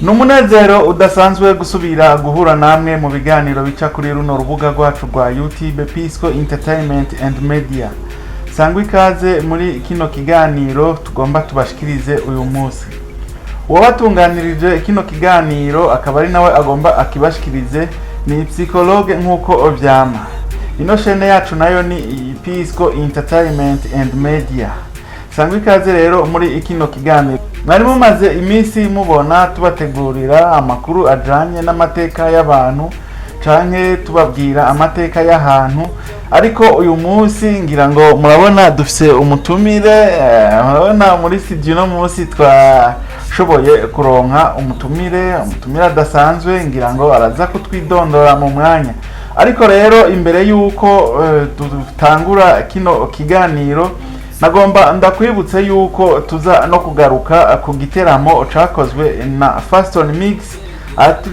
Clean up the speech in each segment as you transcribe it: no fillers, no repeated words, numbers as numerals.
Ni umunezero udasanzwe gusubira guhura namwe mu biganiro bica kuri runo rubuga rwacu rwa YouTube, Pisco Entertainment and Media. Sangwa ikaze muri kino kiganiro tugomba tubashikirize uyu munsi. Uwabatunganirije kino kiganiro, akaba ari nawe agomba akibashikirize, ni psychologue nk'uko vyama. Ino chaîne yacu nayo ni Pisco Entertainment and Media. Sangwa ikaze rero muri kino kiganiro. Mwari mumaze iminsi mubona tubategurira amakuru ajanye n'amateka y'abantu canke tubabwira amateka y'ahantu, ariko uyu munsi ngira ngo murabona dufise umutumire. Murabona muri studio uno munsi twashoboye kuronka umutumire adasanzwe. Ngira ngo araza kutwidondora mu mwanya, ariko rero imbere y'uko dutangura kino kiganiro, nagomba ndakwibutse yuko tuza no kugaruka ku giteramo cakozwe na Faston Mix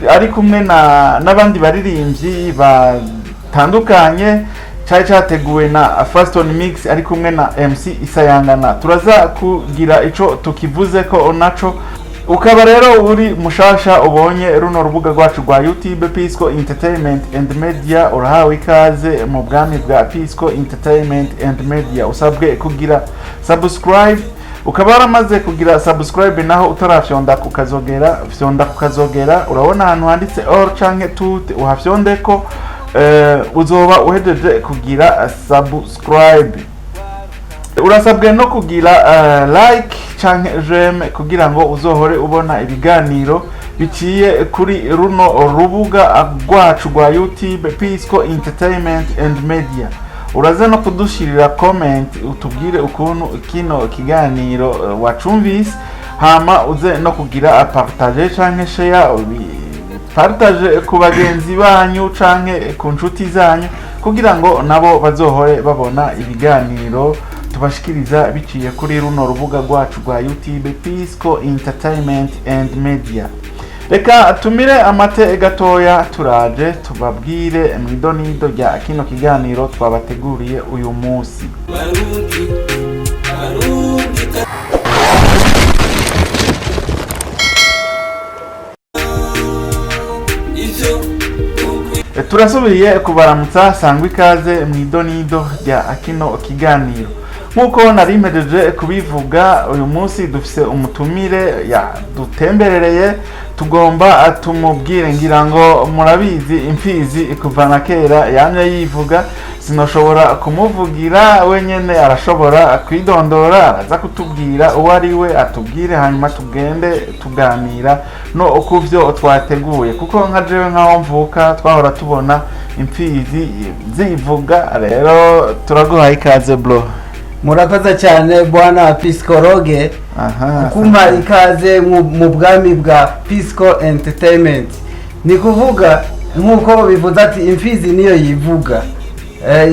ari kumwe na n'abandi baririmbyi batandukanye. Cari categuwe na Faston Mix ari kumwe na MC Isayangana. Turaza kugira ico tukivuze ko naco. Ukaba rero uri mushasha, ubonye runo rubuga rwacu rwa YouTube, Pisco Entertainment and Media, urahawe ikaze mu bwami bwa Pisco Entertainment and Media. Usabwe kugira subscribe. Ukaba waramaze kugira subscribe naho utarafyonda kukazogera, fyonda kukazogera. Urabona ahantu handitse all canke tout, uhafyondeko, uzoba uhejeje kugira subscribe. Urasabwe no kugira like canke j'aime kugira ngo uzohore ubona ibiganiro biciye kuri runo rubuga rwacu rwa YouTube, Pisco Entertainment and Media. Uraza no kudushirira comment, utubwire ukuntu kino kiganiro wacumvise, hama uze no kugira partage canke share, partage ku bagenzi banyu canke ku nshuti zanyu, kugira ngo nabo bazohore babona ibiganiro tubashikiriza biciye kuri runo rubuga rwacu rwa YouTube, Pisco Entertainment and Media. Reka tumire amate gatoya, turaje tubabwire mw'idonido rya kino kiganiro twabateguriye uyu munsi. Barundi, Barundi, ivyo Turasubiye kubaramutsa. Sangwa ikaze mu idonido rya kino kiganiro. Nk'uko nari mpejeje kubivuga, uyu munsi dufise umutumire yadutemberereye, tugomba tumubwire. Ngira ngo murabizi, imfizi kuva na kera yamye yivuga. Sinoshobora kumuvugira, wenyene arashobora kwidondora. Araza kutubwira uwo ari we, atubwire, hanyuma tugende tuganira no ku byo twateguye, kuko nka jewe nk'aho mvuka twahora tubona imfizi zivuga. Rero turaguhaye ikaze, bro. Murakoze cyane, bwana Piscologue, kumpa ikaze mu bwami bwa Pisco Entertainment. Ni kuvuga nk'uko bivuze ati imfizi niyo yivuga.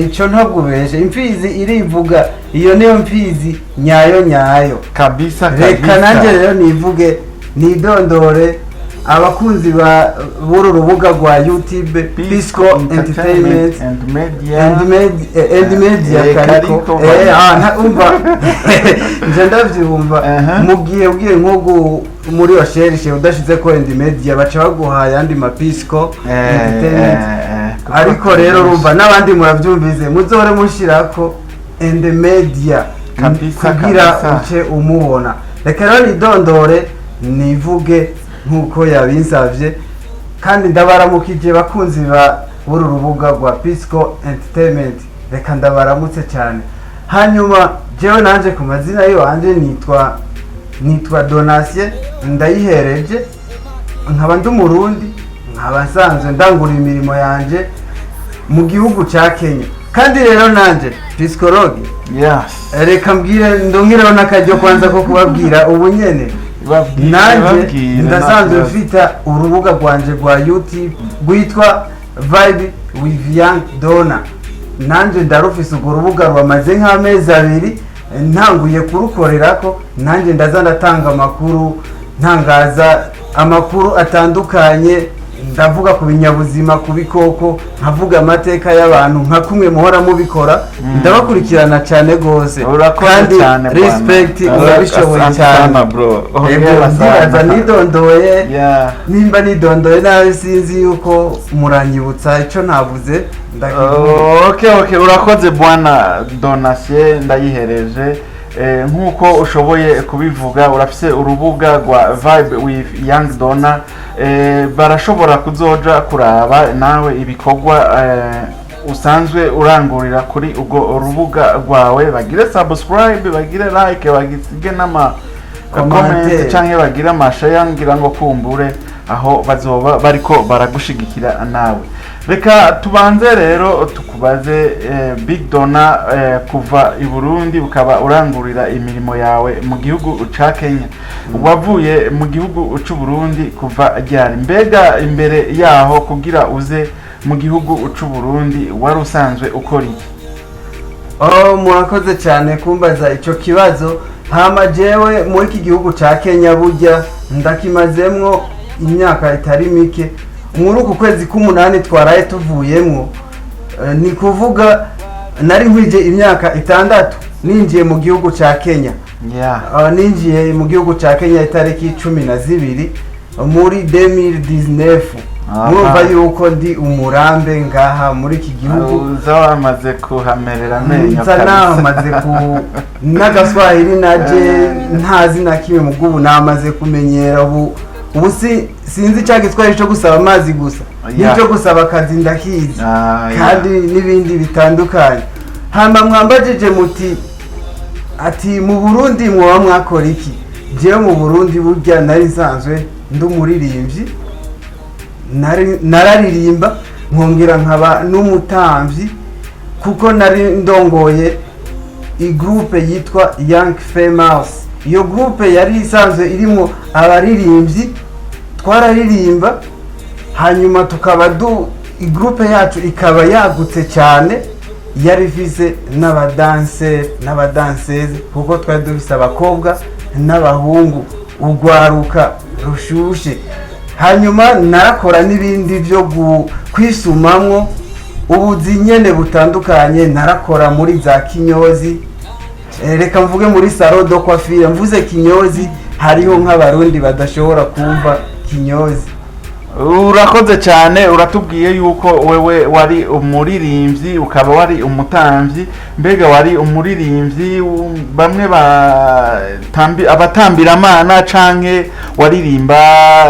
Ico ntabwo ubeshe, imfizi irivuga, iyo niyo mfizi nyayo nyayo. Kabisa. Reka nanjye rero nivuge, nidondore abakunzi ba b'uru rubuga rwa YouTube, Pisco Entertainment and Media. And Media. Kariko. Kariko, umva nje ndavyumva. Mu gihe ugiye nko muri recherche udashize ko and media, baca baguha ayandi ma Pisco Entertainment. Ariko rero urumva n'abandi muravyumvise, muzohore mushirako and media kugira uce umubona. Reka rero nidondore, nivuge nk'uko yabinsavye, kandi ndabaramukije bakunzi ba b'uru rubuga rwa Pisco Entertainment. Reka ndabaramutse cyane. Hanyuma jewe nanje ku mazina yiwanje nitwa Donatien Ndayihereje, nkaba ndi Umurundi, nkaba nsanzwe ndangura imirimo yanje mu gihugu ca Kenya. Kandi rero nanje Piscologue, reka mbwire, ndongereho n'akaryo kwanza ko kubabwira ubu nyene. Babwire, Nanjye babwire, ndasanzwe nta kibazo. mfita urubuga rwanje rwa YouTube rwitwa Vibe with Young Dona. Nanjye ndarufise urwo rubuga, rwamaze nk'amezi 2 ntanguye kurukorerako. Nanjye ndaza ndatanga amakuru, ntangaza amakuru atandukanye. Ndavuga ku binyabuzima, ku bikoko, nkavuga amateka y'abantu nka kumwe muhora mubikora. Ndabakurikirana cyane rwose. Urakoze kandi cyane bwana. respect, urabishoboye Asante cyane. sana, bro. Yego, Hongera sana. ndibaza nidondoye. Yeah. Nimba nidondoye nabi, sinzi yuko muranyibutsa icyo ntavuze, ndakivuga. Okay, urakoze bwana Donatien Ndayihereje. Nk'uko ushoboye kubivuga, urafise urubuga rwa Vibe with Young Dona. Barashobora kuzoja kuraba nawe ibikorwa usanzwe urangurira kuri urwo rubuga rwawe, bagire subscribe, bagire like, bagisige n'ama Commentaire. comment canke bagire ama share, ngira ngo kumbure aho bazoba bariko baragushigikira nawe. Reka tubanze rero tukubaze, Big Dona, kuva i Burundi ukaba urangurira imirimo yawe mu gihugu ca Kenya, wavuye mu gihugu c'u Burundi kuva ryari? Mbega imbere yaho kugira uze mu gihugu c'u Burundi wari usanzwe ukora iki? Oh, murakoze cyane kumbaza icyo kibazo. Hama jewe muri iki gihugu ca Kenya burya ndakimazemwo imyaka itari mike. Muri uku kwezi k'umunani twaraye tuvuyemwo, ni kuvuga nari nkwije imyaka 6 ninjiye mu gihugu ca Kenya. Ninjiye mu gihugu ca Kenya itariki 12 muri 2019. Murumva yuko ndi umurambe ngaha muri iki gihugu. Uza wamaze kuhamerera amenyo Nza kabisa. namaze ku n'agaswahili naje ntazi na kimwe, mu bw'ubu namaze kumenyera. Ubu si sinzi cya giswahili cyo gusaba amazi gusa, n'icyo gusaba akazi ndakizi, kandi n'ibindi bitandukanye. Hamba mwambajije muti ati mu Burundi mwoba mwakora iki? Jewe mu Burundi burya nari nsanzwe ndi umuririmbyi. Nararirimba nkongera nkaba n'umutambyi, kuko nari ndongoye igroupe yitwa Young Famous. Iyo groupe yari isanzwe irimo abaririmbyi, twararirimba, hanyuma tukaba du igroupe yacu ikaba yagutse cyane, yari ifise n'abadanseri n'abadanseze, kuko twari dufise abakobwa n'abahungu, urwaruka rushushe. Hanyuma narakora n'ibindi byo kwisumamwo ubuzi nyene butandukanye. Narakora muri za kinyozi. Reka mvuge muri salon de coiffure. Mvuze kinyozi, hariho nk'Abarundi badashobora kumva kinyozi. Urakoze cyane. Uratubwiye yuko wewe wari umuririmbyi, ukaba wari umutambyi. Mbega wari umuririmbyi bamwe batambi abatambiramana, canke waririmba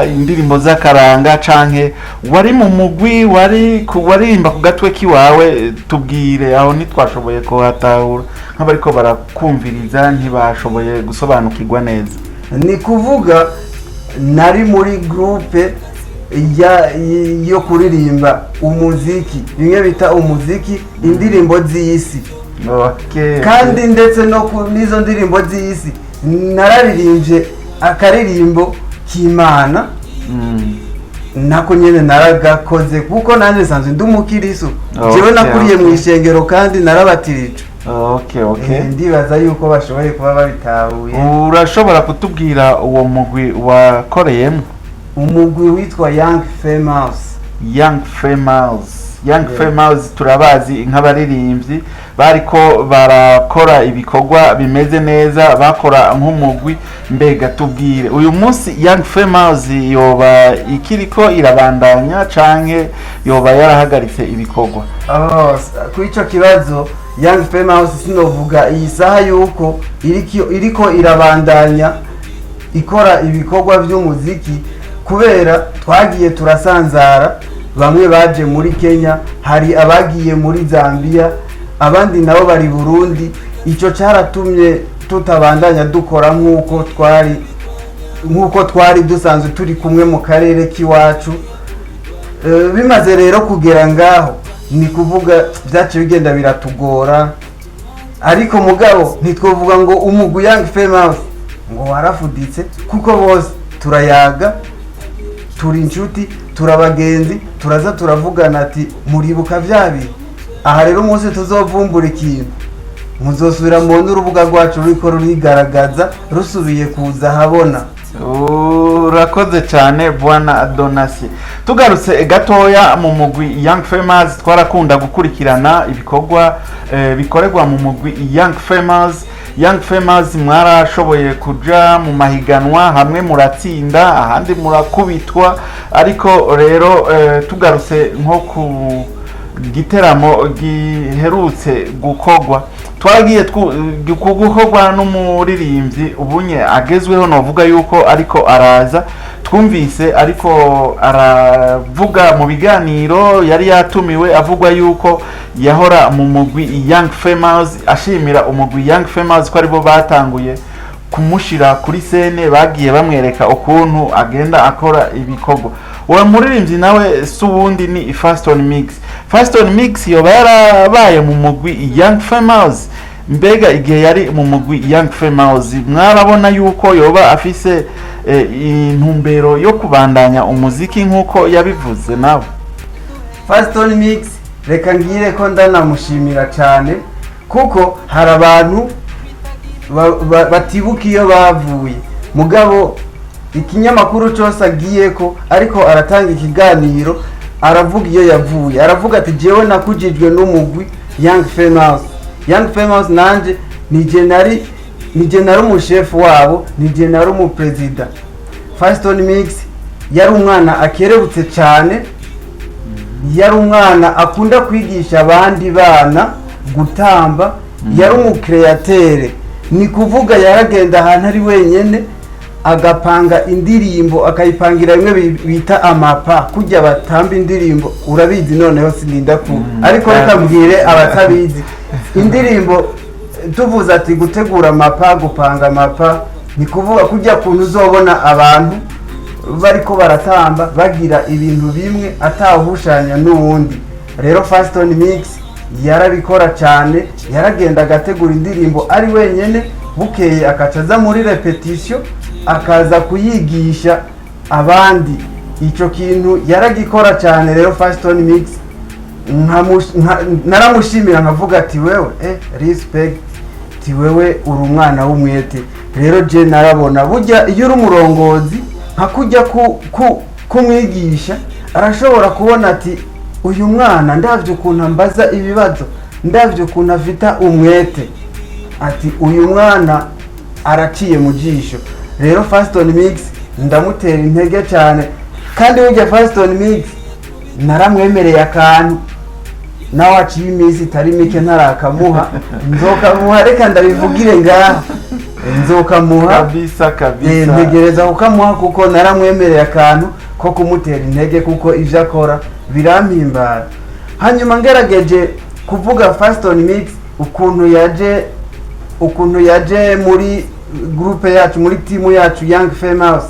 indirimbo z'akaranga, canke wari mu mugwi, waririmba ku gatwe kiwawe? Tubwire aho, ntitwashoboye kuhatahura, nk'abariko barakumviriza ntibashoboye gusobanukirwa neza. Ni kuvuga nari muri groupe yo kuririmba umuziki, bimwe bita umuziki, indirimbo z'isi. Kandi ndetse no n'izo ndirimbo z'isi nararirimbye akaririmbo k'Imana. Nako nyene naragakoze, kuko nanjye nsanzwe ndi umukirisu. Jewe nakuriye mu ishengero kandi narabatirije. Ndibaza yuko bashoboye kuba babitahuye. Urashobora kutubwira uwo mugwi wakoreyemo? Umugwi witwa Young Famous. Young Famous, Young Famous turabazi nk'abaririmbyi bariko barakora ibikorwa bimeze neza, bakora nk'umugwi. Mbega tubwire, uyu munsi Young Famous yoba ikiriko irabandanya, canke yoba yarahagaritse ibikorwa? Oh, kuri ico kibazo, Young Famous sinovuga iyi saha yuko iriko irabandanya ikora ibikorwa by'umuziki, kubera twagiye turasanzara. Bamwe baje muri Kenya, hari abagiye muri Zambia, abandi nabo bari Burundi. Ico cyaratumye tutabandanya dukora nk'uko twari dusanzwe turi kumwe mu karere k'iwacu. Bimaze rero kugera ngaho, ni kuvuga byaciye bigenda biratugora. Ariko mugabo ntitwovuga ngo umugwi Young Famous ngo warafuditse, kuko bose turayaga, turi inshuti, turabagenzi, turaza turavugana ati muribuka bya bihe. Aha rero umunsi tuzovumbura ikintu, muzosubira mubone urubuga rwacu ruriko rurigaragaza, rusubiye kuza ahabona. Urakoze cyane, bwana Donasi. Tugarutse gatoya mu mugwi Young Famous, twarakunda gukurikirana ibikorwa bikorerwa mu mugwi Young Famous. Young Famous mwarashoboye kuja mu mahiganwa, hamwe muratsinda, ahandi murakubitwa. Ariko rero tugarutse nko ku giteramo giherutse gukorwa, twaragiye gukorwa n'umuririmbyi ubunye agezweho, novuga yuko ariko araza, twumvise ariko aravuga mu biganiro yari yatumiwe, avugwa yuko yahora mu mugwi Young Famous, ashimira umugwi Young Famous ko aribo batanguye kumushira kuri scène, bagiye bamwereka ukuntu agenda akora ibikorwa. Uwo muririmbyi nawe si uwundi, ni Faston Mix. Faston Mix yoba yarabaye mu mugwi Young Famous. Mbega igihe yari mu mugwi Young Famous, mwarabona yuko yoba afise intumbero yo kubandanya umuziki nk'uko yabivuze nawe? Faston Mix, reka ngire ko ndanamushimira cyane, kuko hari abantu batibuka iyo bavuye. Mugabo ikinyamakuru cyose agiye ko ariko aratanga ikiganiro, aravuga iyo yavuye, aravuga ati: "Jewe nakujijwe n'umugwi Young Famous. Young Famous nanje nije nari umushefu wabo, nije nari umuperezida." Faston Mix yari umwana akerebutse cyane, yari umwana akunda kwigisha abandi bana gutamba, yari umu créateur. Ni kuvuga yaragenda ahantu ari wenyine agapanga indirimbo, akayipangira bimwe bita amapa, kujya batamba indirimbo. Urabizi, noneho sininda ku ariko reka mbwire abatabizi. Indirimbo tuvuze ati gutegura amapa, gupanga amapa, ni kuvuga kujya kuntu uzobona abantu bariko baratamba bagira ibintu bimwe atawuhushanya n'uwundi. Rero Faston Mix yarabikora cyane, yaragenda agategura indirimbo ari wenyene, bukeye akaca aza muri répétition akaza kuyigisha abandi. Ico kintu yaragikora cyane. Rero Faston Mix naramushimira, nkavuga ati: "Wewe, respect, ti wewe uri umwana w'umwete." Rero je narabona burya iyo uri umurongozi, nka kujya kumwigisha, arashobora kubona ati: "Uyu mwana ndavye ukuntu ambaza ibibazo, ndavye ukuntu afite umwete, ati uyu mwana araciye mu jisho." Rero Faston Mix ndamutera intege cyane. Kandi burya Faston Mix naramwemereye akantu, nawe aciye iminsi itari mike ntarakamuha. Nzokamuha, reka ndabivugire ngaha, nzokamuha. Kabisa kabisa. Ntegereza kukamuha kuko naramwemereye akantu ko kumutera intege, kuko ibyo akora birampimbara. Hanyuma ngerageje kuvuga Faston Mix ukuntu yaje muri groupe yacu, muri timu yacu Young Famous,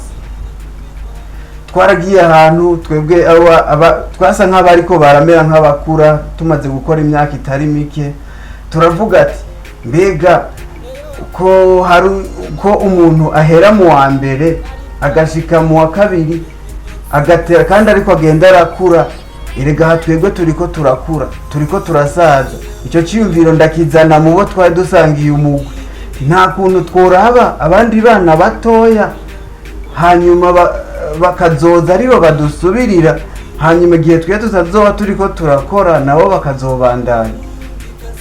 twaragiye ahantu twebwe twasa nk'abariko baramera nk'abakura, tumaze gukora imyaka itari mike, turavuga ati: "Mbega ko hari ko umuntu ahera mu wa mbere agashika mu wa kabiri agatera kandi ariko agenda arakura, erega aha twebwe turiko turakura, turiko turasaza." Icyo cyiyumviro ndakizana mu bo twari dusangiye umugwi: nta kuntu tworaba abandi bana batoya, hanyuma bakazoza aribo badusubirira, hanyuma igihe twe tutazoba turiko turakora nabo bakazobandanya?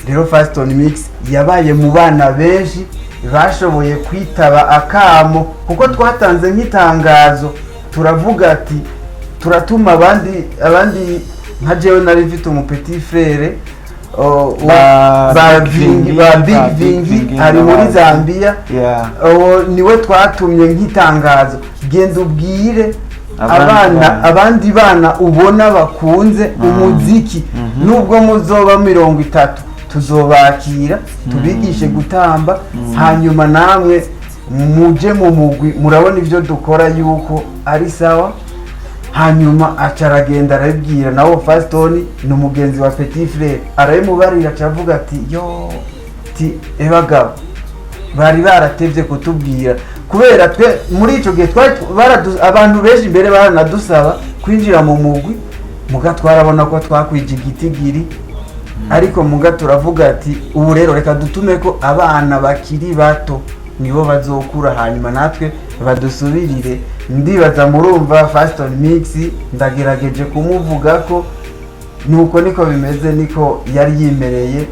Rero Faston Mix yabaye mu bana benshi bashoboye kwitaba akamo, kuko twatanze nk'itangazo, turavuga ati turatuma abandi nka jewe nari mfite umu petit frère Ba ba Big Vingi, Vingi, ba ba Big Big Vingi Vingi ari muri n'abandi. Zambia. Uwo niwe twatumye nk'itangazo: "Genda ubwire abandi abana bana. Abandi bana ubona bakunze umuziki, nubwo muzoba 30, tuzobakira tubigishe gutamba, hanyuma namwe muje mu mugwi, murabona ibyo dukora yuko ari sawa." Hanyuma aca aragenda arabibwira nawo Faston, ni umugenzi wa petit frère, arabimubarira, aca avuga ati: "Yo, ti ebagabo bari baratevye kutubwira." Kubera twe muri ico gihe twari abantu benshi imbere baranadusaba kwinjira mu mugwi, muga twarabona ko twakwije igitigiri. Ariko muga turavuga ati: "Ubu rero reka dutume ko abana bakiri bato, nibo bazokura, hanyuma natwe Badusubirire. Ndibaza murumva Faston Mix, ndagerageje kumuvuga ko nuko niko bimeze, niko yari yimereye,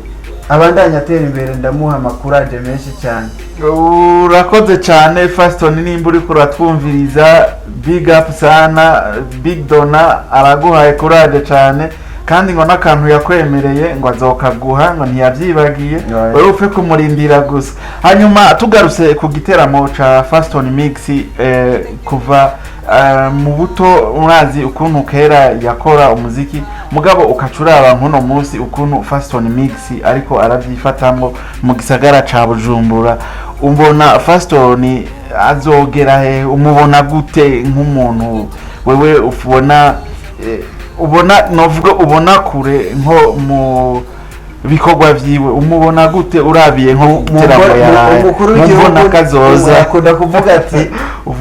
abandanya atera imbere. Ndamuha amakuraje menshi cyane. Urakoze cyane, Faston. Nimba uriko uratwumviriza, big up sana. Big Dona araguhaye courage cyane, kandi ngo n'akantu yakwemereye ngo azokaguha, ngo ntiyabyibagiye. Wowe upfe kumurindira gusa. Hanyuma tugarutse ku giteramo ca Faston Mix, kuva mu buto murazi ukuntu kera yakora umuziki, mugabo ukaca uraba nk'uno munsi ukuntu Faston Mix ariko arabyifatamwo mu gisagara ca Bujumbura, ubona Faston azogera he? Umubona gute nk'umuntu wewe ubona, ubona, novuga ubona kure nko mu bikorwa vyiwe? Umubona gute urabiye nko ku giteramo yaraye? Umukuru w'igihugu Mubona kazoza? akunda kuvuga ati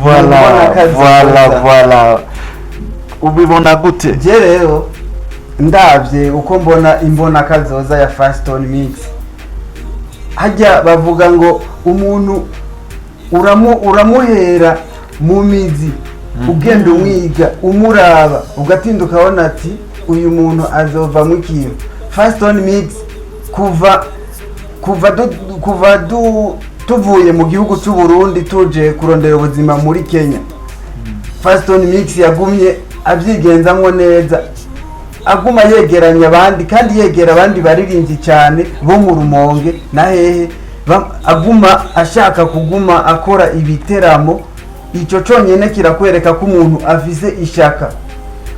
Voilà. "Mubona kazoza." Voilà, ubibona gute? Je rero ndabye uko mbona imbona kazoza ya Faston Mix, hajya bavuga ngo umuntu uramuhera mu mizi, ugenda umwiga, umuraba, ugatinda ukabona ati uyu muntu azovamo ikintu. Faston Mix kuva tuvuye mu gihugu cy'u Burundi tuje kurondera ubuzima muri Kenya, Faston Mix yagumye abyigenzamwo neza, aguma yegeranya abandi kandi yegera abandi baririmbyi cyane bo mu Rumonge na hehe, aguma ashaka kuguma akora ibiteramo. Icyo cyonyine kirakwereka ko umuntu afise ishaka.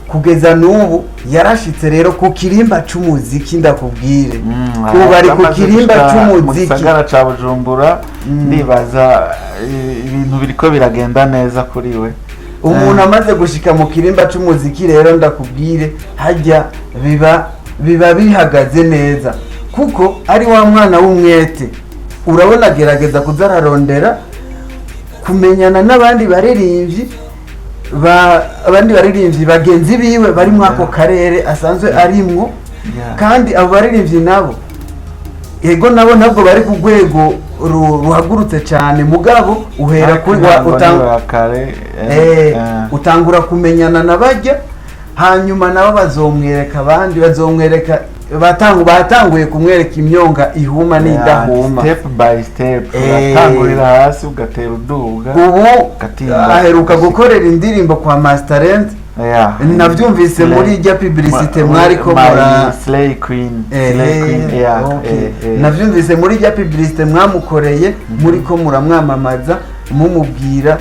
Kugeza n'ubu yarashitse rero ku kirimba c'umuziki, ndakubwire. Ubu ari ku Amaze kirimba gushika mu c'umuziki. gisagara ca Bujumbura. Ndibaza ibintu biriko biragenda neza kuri we. Umuntu amaze gushika mu kirimba c'umuziki rero, ndakubwire, hajya biba bihagaze neza, kuko ari wa mwana w'umwete. Urabona agerageza kuza ararondera kumenyana n'abandi baririmbyi, abandi baririmbyi bagenzi biwe bari muri ako karere asanzwe arimwo. Kandi abo baririmbyi nabo, yego, nabo ntabwo bari ku rwego ruhagurutse cyane, mugabo uhera kuri Ntabwo niba kare. Utangura kumenyana na bajya, hanyuma nabo bazomwereka abandi, bazomwereka, batanguye kumwereka imyonga ihuma n'idahuma. Step by step, uratangurira hasi ugatera uduga. Ubu ugatinda. aheruka gukorera indirimbo kwa Masterend. Nabyumvise muri ijya publicité mwariko My mura Slay Queen, Slay Queen, yeah. Navyumvise muri ijya publicité mwamukoreye, muri ko muramwamamaza, mumubwira,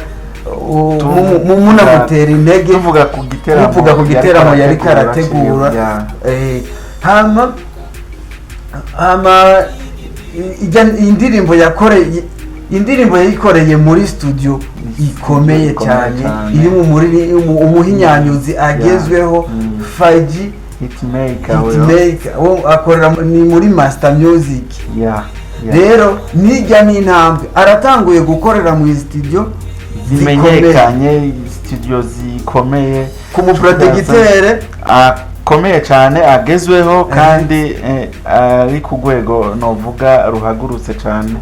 munamutera intege. Tuvuga ku giteramo. Muvuga ku giteramo yariko arategura. Hama indirimbo yakoreye, indirimbo yayikoreye muri studio ikomeye ikomeye cyane, cyane. iri muri umuhinyanyuzi agezweho, Faji. Hitmaker wewe. Hitmaker wo akorera ni muri Master Music. Rero nijya n'intambwe, aratanguye gukorera mu studio zikomeye. Zimenyekanye, studio zikomeye. Ku muproducteur akomeye cyane, agezweho, kandi ari ku rwego novuga ruhagurutse cyane.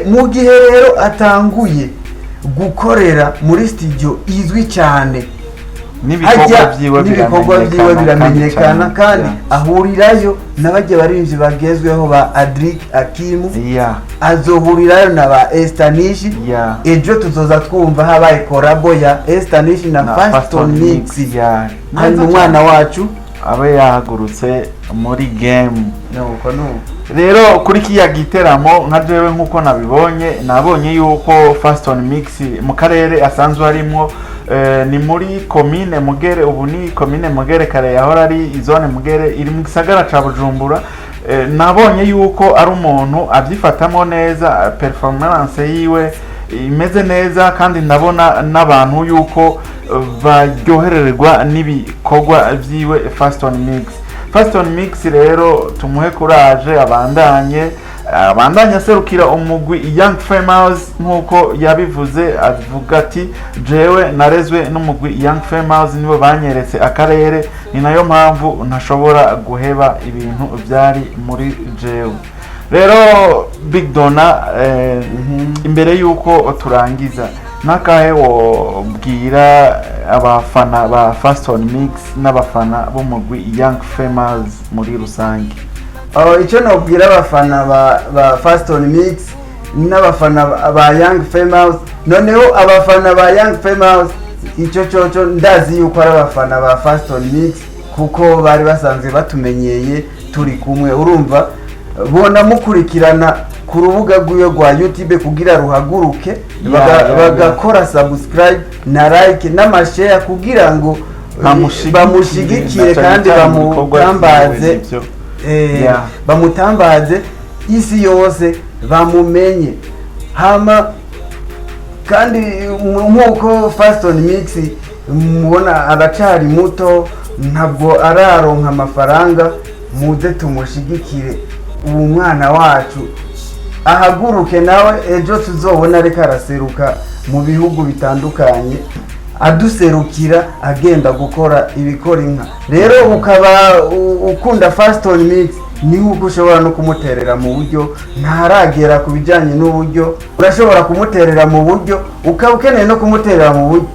Mu gihe rero atanguye gukorera muri studio izwi cyane, n'ibikorwa hajya byiwe n'ibikorwa byiwe biramenyekana, kandi yeah. ahurirayo n'abajya baririmbyi bagezweho ba Adric Akimu, azohurirayo na ba Estanish. Ejo tuzoza twumva habaye collabo ya Estanish na na Faston Faston Mix. Mix, yeah. Hanyuma umwana wacu abe yahagurutse muri game. Nuko nuko. Rero kuri kiriya giteramo, nka jewe nk'uko nabibonye, nabonye yuko Faston Mix mu karere asanzwe arimwo, ni muri komine Mugere, ubu ni komine Mugere, kare yahora ari zone Mugere iri mu gisagara ca Bujumbura. Nabonye yuko ari umuntu abyifatamo neza, performance yiwe imeze neza, kandi ndabona n'abantu yuko baryohererwa n'ibikorwa vyiwe. Faston Mix, Faston Mix rero tumuhe courage, abandanye aserukira umugwi Young Famous nk'uko yabivuze, avuga ati jewe narezwe n'umugwi Young Famous, nibo banyeretse akarere, ni nayo mpamvu ntashobora guheba ibintu byari muri jewe. Rero Big Dona, imbere y'uko turangiza Nakahe wobwira abafana ba Faston Mix n'abafana b'umugwi Young Famous muri rusange? Oh, icyo nobwira abafana ba Faston Mix n'abafana ba Young Famous, noneho abafana ba Young Famous, icyo cyoco ndazi yuko ari abafana ba Faston Mix, kuko bari basanzwe batumenyeye turi kumwe. Urumva bona mukurikirana ku rubuga rw'iyo rwa YouTube kugira ruhaguruke, bagakora subscribe na like n'amashare kugira ngo bamushigikire na cyane kandi cyane mu bikorwa bamutambaze vyiwe nivyo. Bamutambaze isi yose bamumenye. Hama kandi nk'uko Faston Mix mubona aracari muto, ntabwo araronka amafaranga, muze tumushigikire uwo mwana wacu ahaguruke nawe ejo tuzobona ariko araseruka mu bihugu bitandukanye, aduserukira, agenda gukora ibikora inka. Rero ukaba ukunda Faston Mix, ni nk'uko ushobora no kumuterera mu buryo ntaragera ku bijyanye n'uburyo, urashobora kumuterera mu buryo, ukaba ukeneye no kumuterera mu buryo,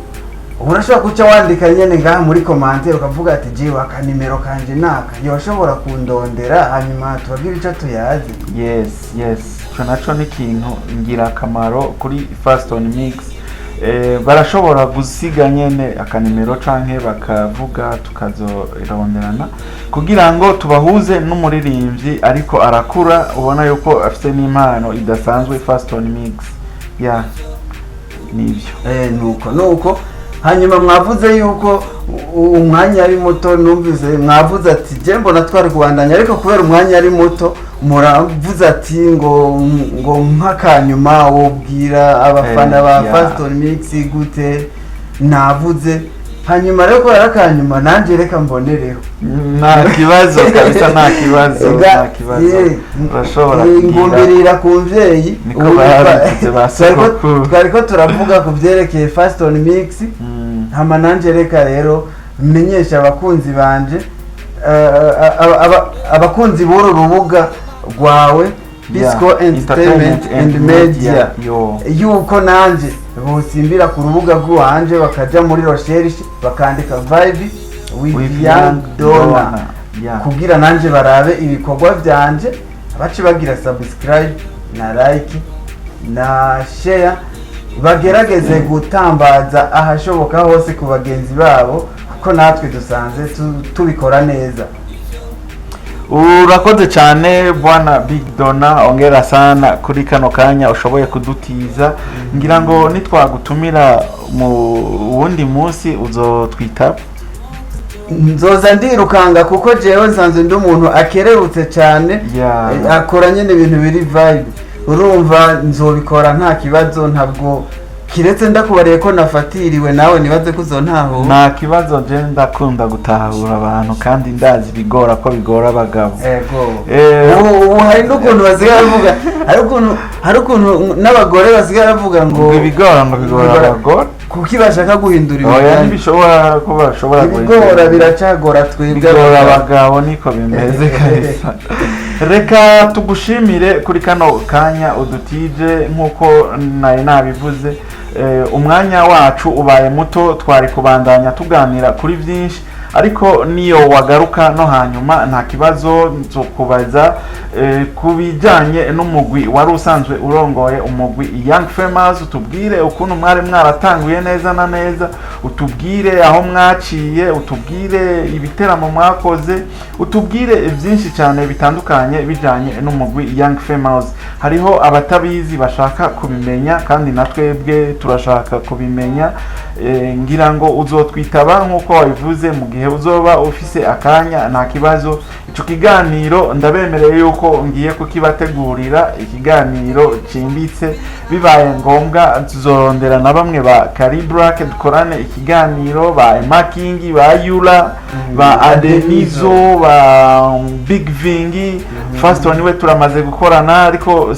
urashobora guca wandika nyene ngaha muri commentaire ukavuga ati: "Jewe akanimero kanje naka, yoshobora kundondera, hanyuma tubabwire ico tuyazi." Yes, ico naco ni ikintu ngirakamaro kuri Faston Mix. Barashobora gusiga nyene akanimero canke bakavuga tukazoronderana kugira ngo tubahuze n'umuririmbyi ariko arakura, ubona yuko afite n'impano idasanzwe, Faston Mix. Ya, nibyo. Nuko hanyuma mwavuze yuko umwanya ari muto. Numvise mwavuze ati je mbona twari kubandanya, ariko kubera umwanya ari muto muravuze ati ngo nk'akanyuma wobwira abafana ba Faston Mix gute? Navuze hanyuma rero kubera akanyuma nanjye reka mbonereho. Nta kibazo kabisa, nta kibazo. Nta kibazo, urashobora kugira. Ngumbirira ku mvyeyi. Niko Ubu babivuze ba sogokuru. Twariko turavuga ku vyerekeye Faston Mix. Hama nanje reka rero menyesha abakunzi banje, abakunzi b'uru rubuga rwawe Bisco Entertainment and Media, Yo. yuko nanje bosimbira ku rubuga rw'iwanje bakaja muri recherche bakandika "Vibe with With Young Dona" kugira nanje barabe ibikorwa byanje, bace bagira subscribe na like na share, bagerageze gutambaza ahashoboka hose ku bagenzi babo, kuko natwe dusanze tubikora neza. Urakoze cyane bwana Big Dona, ongera sana kuri kano kanya ushoboye kudutiza. Ngira ngo nitwagutumira mu wundi munsi uzotwita. Nzoza ndirukanga kuko jewe nsanzwe ndi umuntu akererutse cyane. Akora nyine ibintu biri vibe. Urumva nzobikora nta kibazo, ntabwo kiretse ndakubariye ko nafatiriwe, nawe nibaze ko uzontahura. Nta kibazo, je ndakunda gutahura abantu kandi ndazi bigora ko bigora abagabo. Ego. Ubu hari n'ukuntu basigaye bavuga, hari ukuntu n'abagore basigaye bavuga ngo ngo ibigora, ngo bigora abagore. Kuki bashaka guhindura Oya, imigani? ntibishobora ko bashobora Ibigora guhindura. biracagora twebwe Bigora abagabo. abagabo, niko bimeze kabisa. Reka tugushimire kuri kano kanya udutije. Nk'uko nari nabivuze, umwanya wacu ubaye muto, twari kubandanya tuganira kuri byinshi, ariko niyo wagaruka no hanyuma nta kibazo, nzokubaza ku bijyanye n'umugwi wari usanzwe urongoye, umugwi Young Famous, utubwire ukuntu mwari mwaratanguye neza na neza, utubwire aho mwaciye, utubwire ibiteramo mwakoze, utubwire byinshi cyane bitandukanye bijyanye n'umugwi Young Famous. Hariho abatabizi bashaka kubimenya kandi na twebwe turashaka kubimenya. Ngira ngo uzotwitaba nk'uko wabivuze mu gihe uzoba ufise akanya, nta kibazo. Ico kiganiro ndabemereye yuko ngiye kukibategurira, ikiganiro cimbitse. Bibaye ngombwa tuzorondera na bamwe ba Calibrac dukorane ikiganiro, ba Emaking, ba Yula, ba Adenizo, ba Big Vingi. Faston we turamaze gukorana, ariko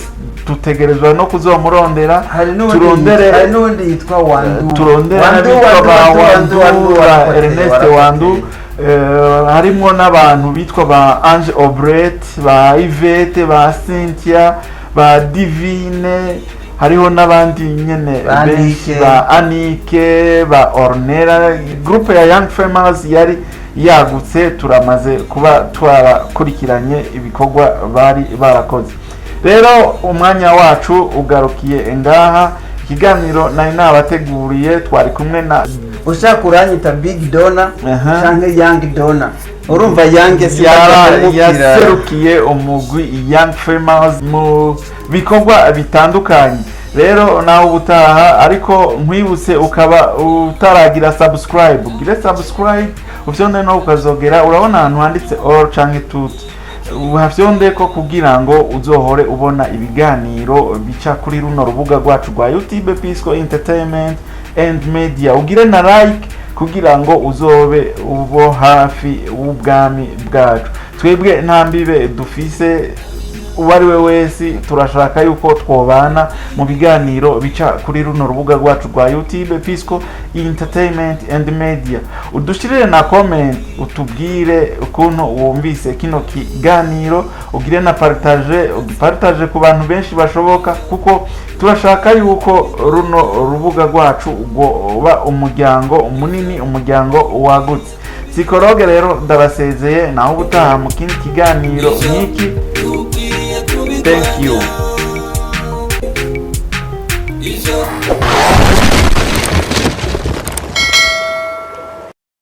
dutegerezwa no kuzomurondera. Hari n'undi Turondere hari n'undi yitwa Wandu. Turondera Wandu, n'abitwa ba Wandu, Wandu, Wandu, ba warakoze, Ernest warakoze. Wandu. Harimwo n'abantu bitwa ba Ange Obret, ba Yvette, ba Cynthia, ba Divine. Hariho n'abandi nyene Ba benshi, Anike. ba Anike, ba Ornella. Groupe ya Young Famous yari yagutse, turamaze kuba twarakurikiranye ibikorwa bari barakoze. Rero umwanya wacu ugarukiye ngaha. Ikiganiro nari nabateguriye, twari kumwe na Ushaka uranyita Big Dona canke Young Dona. Urumva Young si Yaserukiye umugwi Young Famous mu bikorwa bitandukanye. Rero nawe ubutaha, ariko nkwibutse, ukaba utaragira subscribe, ugire subscribe, ufyonde no ukazogera. Urabona ahantu handitse all canke tout, uhafyonde ko kugira ngo uzohore ubona ibiganiro bica kuri runo rubuga rwacu rwa YouTube, Pisco Entertainment and Media. Ugire na like kugira ngo uzobe ubo hafi w'ubwami bwacu. Twebwe nta mbibe dufise, uwo ari we wese turashaka yuko twobana mu biganiro bica kuri runo rubuga rwacu rwa YouTube, Pisco Entertainment and Media. Udushirire na comment, utubwire ukuntu wumvise kino kiganiro. Ugire na partage, ugipartage ku bantu benshi bashoboka, kuko turashaka yuko runo rubuga rwacu rwoba umuryango munini, umuryango wagutse. Psychologue rero ndabasezeye, naho ubutaha mu kindi kiganiro nk'iki. Dukwiye Thank you. kubirwanya ivyo.